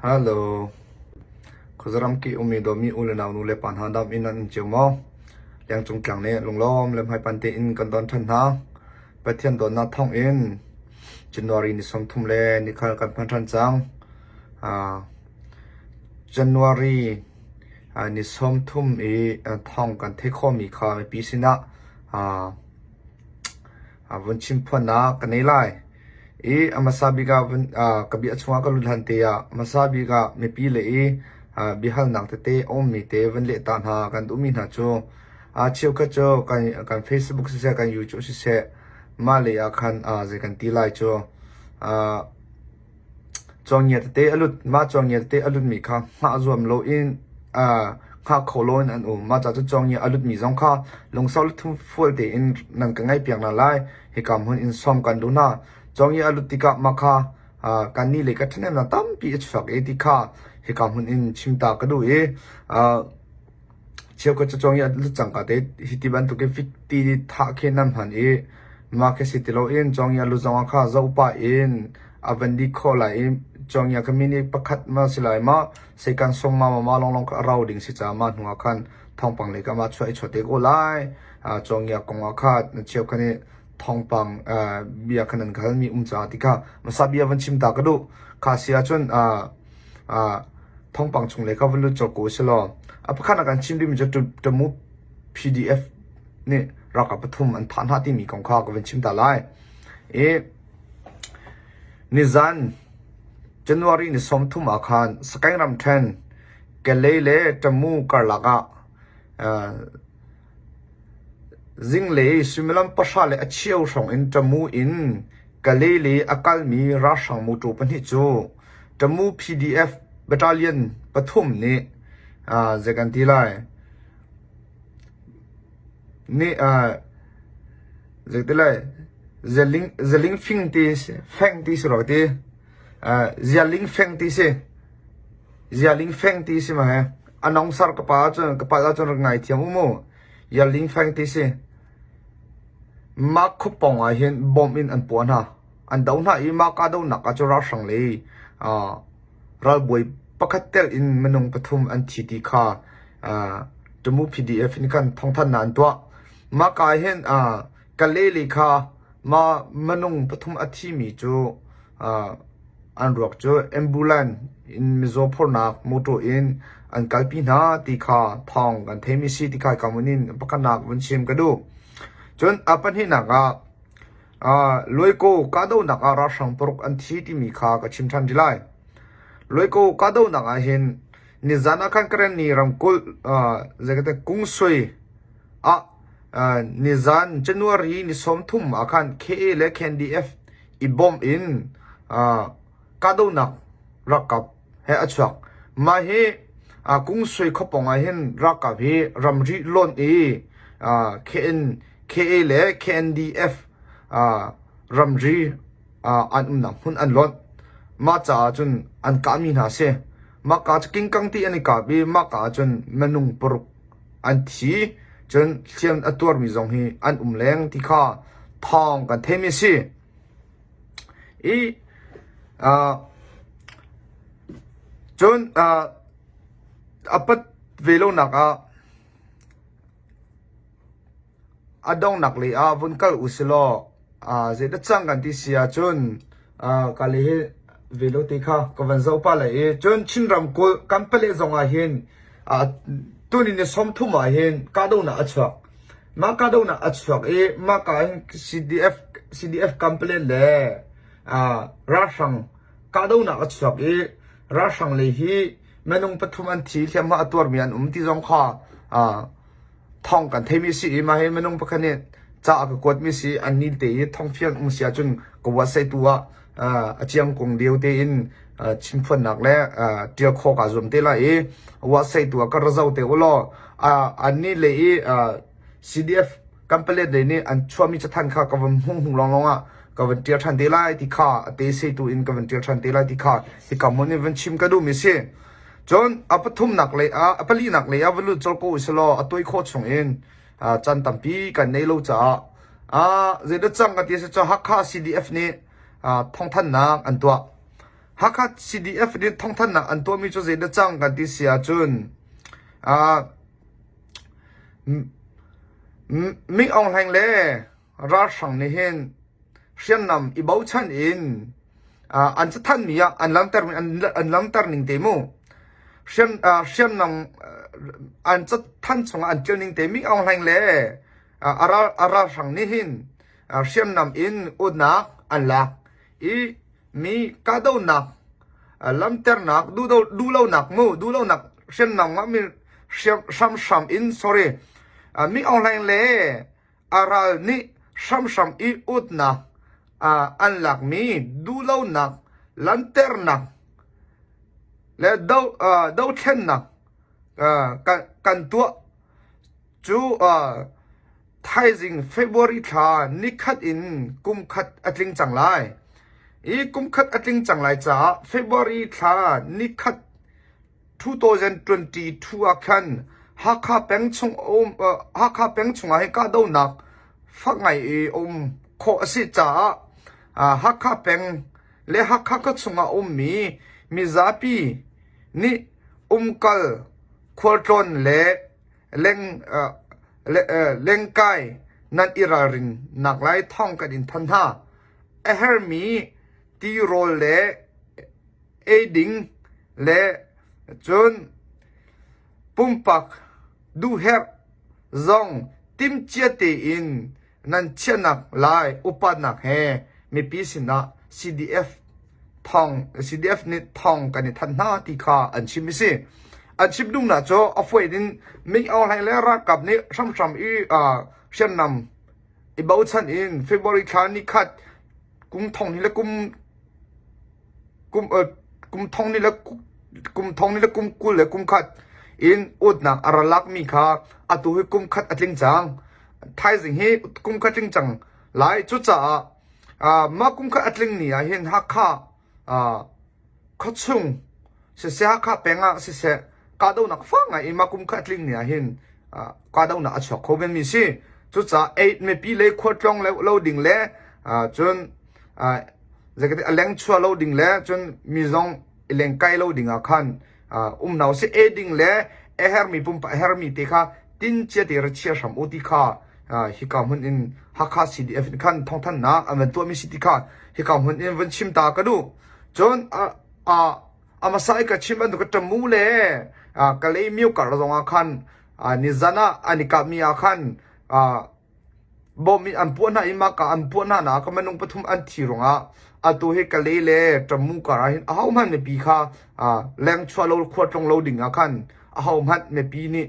Hello. Khuazaram ki ummi dawmi u le nau nu le pa hna dam in nan um cio maw? Lengcung tlang nih lunglawm le hmaipan tein kan don ṭhan hna. Pathian dawtnak thawng in January ni 30 le nikhal kan hman ṭhan cang. Uh, January uh, ni 30 i uh, thawng kan theih khawhmi kha mipi sinah uh, vun chimphuannak ka nei lai. I a hmasa bik ah vun ka bia chungah ka lut hlan te ah hmasa bik ah mipi le i biahalnak tete a ummi te vun leh ta hna kan duhmi hna cu cheukhat cu kan kan Facebook siseh kan YouTube siseh mah lei ah khan zei kan ti lai cu Cawngia tete a lut. Mah cawngia tete a lutmi kha hngah zuam loin hngah kho loin an um. Mah caah cun cawngia a lutmi zong kha lungsau le thumfual tein nan ka ngaihpiak hna lai. Hika hmun in sawm kan duh hna. Cawngia a lut tikah mah kha kannih lei ka ṭhahnemnak tampi a chuak i ti kha hika hmun in chim ta ka duh i Cheukhat cu cawng i a lut cangka te hiti bantukin fiti thah khi nan hman i mah khi si ti loin cawngia lu zongah kha zoh pah in a van dih khawh lai i cawngia kha minute pakhat ma si lai ma seikan sung ma ma lawnglawng kha a rau ding si caah mah hnu ah khan thawngpang lei ka ma chuah i chuah te ko lai. Cawngia kong ah kha cheukhat nih thawngpang bia kha nan ka halmi um caah ti kha hmasa bia van chim ta ka duh. Kha si ahcun thawngpang chung lei kha van lut colh ko usih law a pakhat ah kan chim dingmi cu Tamu PDF nih ralkap pathum an thah hna timi kong kha ka van chim ta lai. I nizan January ni 30 ah khan Sagaing ramṭhen Kalay le Tamu karlak ah zinglei suimilam pahra le a cheu hrawng in Tamu in Kalay lei a kalmi ralhrang mawṭaw pahnih cu Tamu PDF battalion pathum nih zei kan ti lai nih zei ti lai zeling zeling fing ti feng ti si rua ti zialing feng ti si zialing feng ti si ma he a nong sar ka pa ahcun ka palh ahcun rak ngaithiam u mu zialing feng ti si mah khuapawng ah hin bomb in an puah hna an do hna i mah kahdohnak ah cun ralhrang lei ralbawi pakhat telh in minung pathum an thi ti kha Tamu PDF nih khan thawngthanhnak an tuah. Mah ka hin Kalay lei kha mah minung pathum a thimi cu an ruak cu ambulance in mizaw phornak motor in an kalpi hna ti kha thawng kan theimi si ti kha hika hmun in pakhatnak vun chim ka duh. Cun a pahnihnak ah Luaikaw kahdohnak ah ralhrang paruk an thi timi kha ka chim ṭhan rih lai. Luaikaw kahdohnak ah hin nizan ah khan Karenni ramkulh zeikate Kungsui ah nizan January ni 30 ah khan KA le KNDF i bawmh in kahdohnak ralkap he a chuak. Mah hi Kungsui khuapawng ah hin ralkap hi ramri lonh i KN, KA le KNDF ramri an umnak hmun an lonh. Mah caah cun an kahmi hna a si. Mah ka cu kingkang ti an i kap i mah ka ah cun minung paruk an thi. Cun hliam a tuarmi zong hi an um leng ti kha thawng kan theimi a si. I cun a pat ve lonak ah a donghnak lei ah vun kal u si law zeidah cang kan ti si ahcun ka le hi ve lo te kha ka van zoh pah lai i cun Chin ramkulh kan pale zong ah hin tuni ni 30 ah hin kahdohnak a chuak. Mah kahdohnak a chuak i mah ka hin CDF CDF complaint le ralhrang kahdohnak a chuak i ralhrang lei hi minung pathum an thi hliamhma a tuarmi an um ti zong kha thawng kan theimi si i mah hi minung pakhat nih ca a ka kuatmi si an ni te i thawngfiang um si ahcun ka website tu ah a chiangkung lio tein chimphuannak le ṭial khawh kaa zuam te lai i website tu ah ka ra zoh te u law an nih le i CDF kan palet lei nih an chuahmi cathanh kha ka van hmuh hnu lawnglawng ah ka van ṭial ṭhan te lai ti kha a te tu in ka van ṭial ṭhan te lai ti kha hika hmun in van chim ka duhmi si. Cun a pathumnak lei ah a palinak lei ah va lut colh ko usih law a tuai khawh chung in caan tampi kan nei lo caah zeidah cang ka ti a si cu Hakha CDF nih thawngthanhnak an tuah. Hakha CDF nih thawngthanhnak an tuahmi cu zeidah cang kan ti si ahcun Min Aung Hlaing le ralhrang nih hin hriamnam i bochan in an cathanhmi ah an langhter an langhter ning te mu. Hriamnam an cathanh chungah an ṭial ning te Min Aung Hlaing le a ralhrang nih hin hriamnam in utnak an lak i mi kahdohnak lamternak duhlonak mu duhlonak hriamnam ngahmi hramhram in sorry Min Aung Hlaing le a ral nih hramhram i utnak an lakmi duhlonak lanternak le dothlennak kan tuah cu Thaizing February thla nikhat in kumkhat a tling cang lai. I kumkhat a tling cang lai caah February thla nikhat 2022 ah khan Hakha peng chung um Hakha peng chungah hin kahdohnak fak ngai i um khawh a si caah Hakha peng le Hakha khua chungah ummi mizapi nih umkal khualtlawn le lengkai nan i ralrin naklai thawng kan in thanh hna. A herhmi tirawl le eiding le cun pumpak duhherh zong timhcia tein nan chiahnak lai upatnak he mipi sinah CDF thong CDF nih thong kan i thanh hna ti kha an chim i si. An chim duhnak cu a fuai in Min Aung Hlaing le ralkap nih hramhram i hriamnam i bochan in February thla ni khat kum thong hi le kum kum kum thong ni le kum thong ni le kum 20 le kum khat in utnak a ra lakmi kha atu hi kum khat a tling cang. Thaizing hi kum khat tling cang lai. Cucaah mah kum khat a tling ni ah hin Hakha khuachung siseh Hakha peng ah siseh kahdohnak fak ngai in mah kum khat a tling ni ah hin kahdohnak a chuak kho menmi si. Cucaah eight mipi le khualtlawng lo ding le cun a leng chuah lo ding le cun mi zong i leng kai lo ding ah khan umno si e ding le a hermi pumpak a hermi te kha tin cia te ra chia hram u ti kha hika hmun in Hakha CDF in khan thawngthanhnak an van tuahmi si ti kha hika hmun in van chim ta ka duh. Cun a hmasa i ka chim bantuk ka ṭamu le Kalay myo kar zong ah khan nizan ah an i kapmi ah khan Bawm in an puah hna i mahka an puah hna nak ah minung pathum an thi ruangah atu hi Kalay le Tamu kar ah hin ahohmanh mipi kha leng chuah lo khua tlung lo ding ah khan ahohmanh mipi nih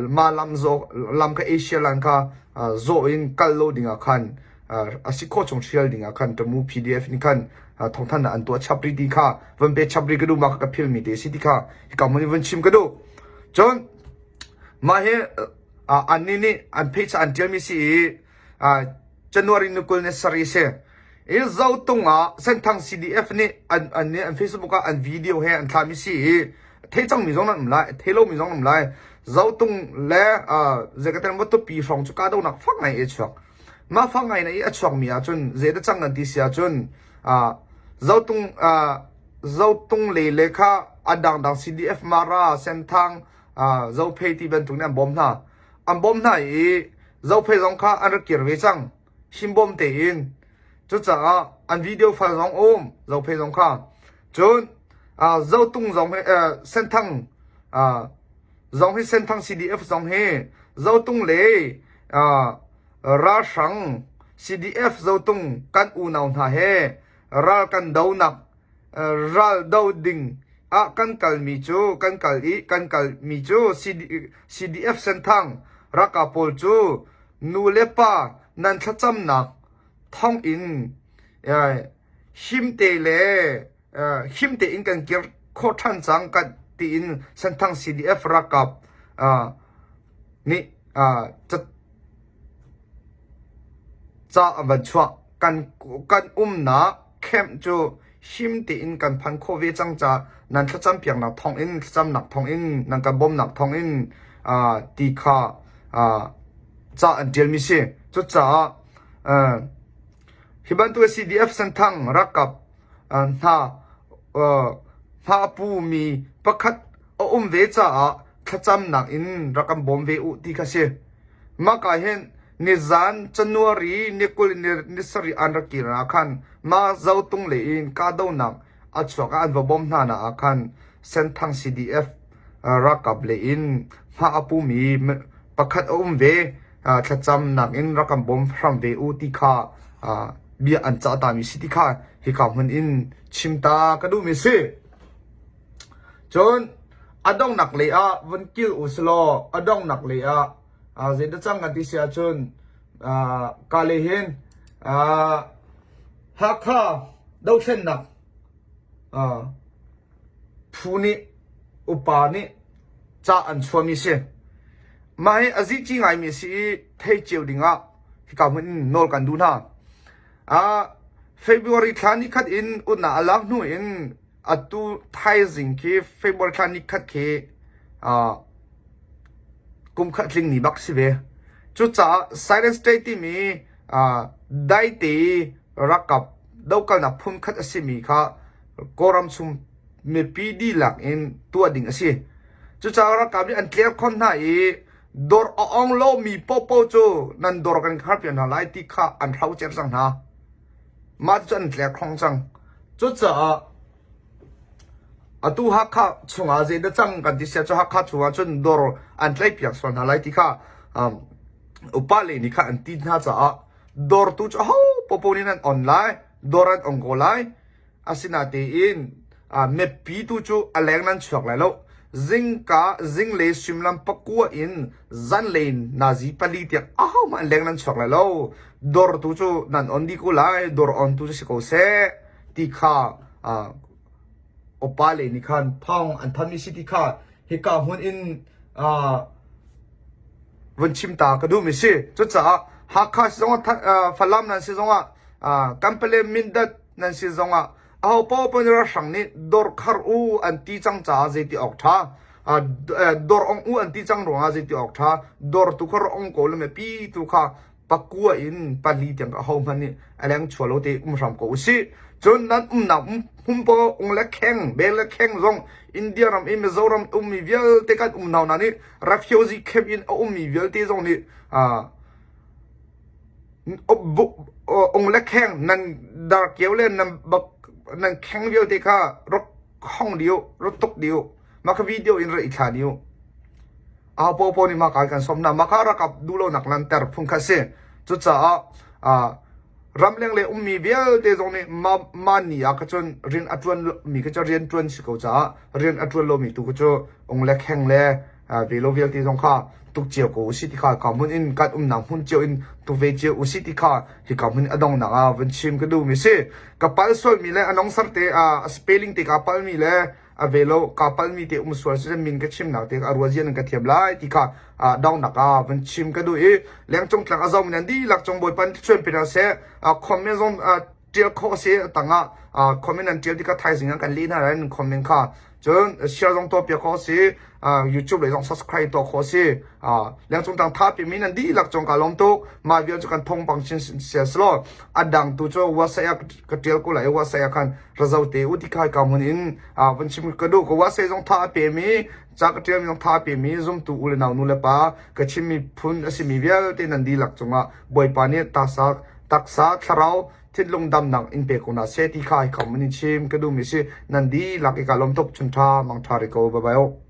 mah lam zawh lam kha Asia lam kha zawh in kal lo ding ah khan a si khawh chung hrial ding ah khan Tamu PDF nih khan thawngthanhnak an tuah chap rih ti kha van pe chap rih ka duh mah ka philmi te si ti kha hika hmun in van chim ka duh. Cun mah hi Annih nih an page an ṭialmi si i January ni 20 ni sarih si. I Zotung ah Senthang CDF nih an an nih an Facebook ah an video he an thlahmi si i thei cangmi zong nan um lai, thei lomi zong nan um lai. Zotung le zeikaten Matupi hrawng cu kahdohnak fak ngai i a chuak. Mah fak ngai na i a chuakmi ahcun zeidah cang nan ti si ahcun Zotung Zotung le le kha a dangdang CDF Mara Senthang Zophei ti bantuk nih an bawm hna. An bawm hna i Zophei zong kha an rak kir ve cang. Himbawm tein. Cucaah an video file zong um Zophei zong kha. Cun Zotung zong hi Senthang zong hi Senthang CDF zong hi Zotung le ralhrang CDF Zotung kan unau hna he ral kan donak ral do ding ah kan kalmi cu kan kal i kan kalmi cu CDF Senthang ralkap pawl cu nu le pa nan thlacamnak thawng in himte le him tein kan kir khawh ṭhan cang kan tiin Senthang CDF ralkap nih ca an van chuah. Kan kan umnak camp cu him tein kan phan khawh ve cang caah nan thlacam piaknak thawngin thlacamnak thawngin nan kan bawmhnak thawngin ti kha ca an ṭialmi si. Cucaah hi bantuk CDF Senthang ralkap hna. Hmapu mi pakhat a um ve caah thlacamnak in rak kan bawm ve u ti kha si. Mah ka hin nizan January ni 20 ni sarih an rak kir ah khan mah Zotung lei in kahdohnak a chuak ah an va bawm hna nak ah khan Senthang CDF ralkap lei in hma a pumi pakhat a um ve. Thlacamnak in rak kan bawm hram ve u ti kha bia an cah tami si ti kha hika hmun in chim ta ka duhmi si. Cun a donghnak lei ah vun kil u silaw a donghnak lei ah zeidah cang kan ti si ahcun ka le hin Hakha dothlennak phu nih upa nih ca an chuahmi si. Mah hi a zici ngaimi si i thei cio dingah hika hmun in nawl kan duh hna. February thla nikhat in utnak a lak hnu in atu thaizing khi February thla nikhat khi kum khat tling ni bak si ve. Cucaah Silent State timi daite rakap dokalnak phun khat a simi kha Kawlram chung mipi dihlak in tuah ding a si. Cucaah ralkap nih an tlerkhon hna i dawr a ong lomi paohpaoh cu nan dawr kan kharpiak hna lai ti kha an hrocer cang hna. Mah cu an tlerkhong cang. Cucaah atu Hakha chungah zeidah cang kan ti sia cu Hakha chungah cun dawr an tlaihpiak sual hna lai ti kha upa le nih kha an ti hna caah dawr tu cu aho paohpaoh nih nan on lai, dawr an ong ko lai. Asinatein mipi tu cu a leng nan chuak lai lo. Zingka zinglei suimilam pakua in zanlei nazi pali tiang ahohmanh leng nan chuak lai lo. Dawr tu cu nan on dih ko lai. Dawr on tu cu si ko seh ti kha upa le nih khan thawng an thanmi si ti kha hika hmun in vun chim ta ka duhmi si. Cucaah Hakha si zongah Falam nan si zongah Kanpale Mindat nan si zongah aho paoh nih ralhrang nih dawr khar u an ti cang caah zeiti awk ṭha dawr ong u an ti cang ruangah zeiti awk ṭha dawr tu kha ong ko le mipi tu kha pakua in pali tiang ka ho hmanh nih a leng chua lo te um hram ko usih cun nan umnak hum po ung le kheng bel le kheng zong India ram i Mizoram ummi vialte kan um hna nih refugee camp in a ummi vialte zong nih Ung le kheng nan darkio le nan bak nan kheng vialte kha rak hong dih u, rak tuk dih u. Mah kha video in rak i thla dih u. Aho popo nih mah ka kan sawm hna. Mah kha rakap duhlonak lanter phung kha si. Cucaah ramleng le ummi vialte zong nih mah mah ni ah kha cun rian a ṭuan mi kha cu rian ṭuan si ko caah rian a ṭuan lomi tu kha cu ung le kheng le velo vialte zong kha tuk cio ko usih ti kha ka hmun in kan umnak hmun cio in tuk ve cio usih ti kha hika hmun a donghnak ah vun chim ka duhmi si. Ka pal sualmi le a nongsar te a spelling te ka palmi le a velo ka palmi te um sual si min ka chimnak te a ruazia nan ka thiam lai ti kha donghnak ah vun chim ka duh i lengcung tlang a zomi nan dihlak cung Bawipa chuan pe hna seh comment zong ṭial khawh a si tangah comment an ṭial tikah thaizing ah kan leh hna lai nan comment kha cun share zong tuah piak khawh a si YouTube lei zong subscribe tuah khawh a si lengcung tang tha pimi nan dihlak cung ka lawm tuk mah vial cu kan thawngpang chin sia selaw a dang tu cu WhatsApp ah ka ṭial ko lai WhatsApp ah khan razo te u ti khai ka hmun in vun chim ka duh ka WhatsApp zong tha a pemi ca ka ṭialmi zong tha a pemi zumtu u le nau nu le pa ka chimmi phun a simi vialte nan dihlak cungah Bawipa nih tasa taksa thlarau thinlung damnak in pe ko hna seh ti kha hi kham in chim ka duhmi si nan dihlak i ka lawm tuk chun ṭha mang ṭha ri ko bye bye.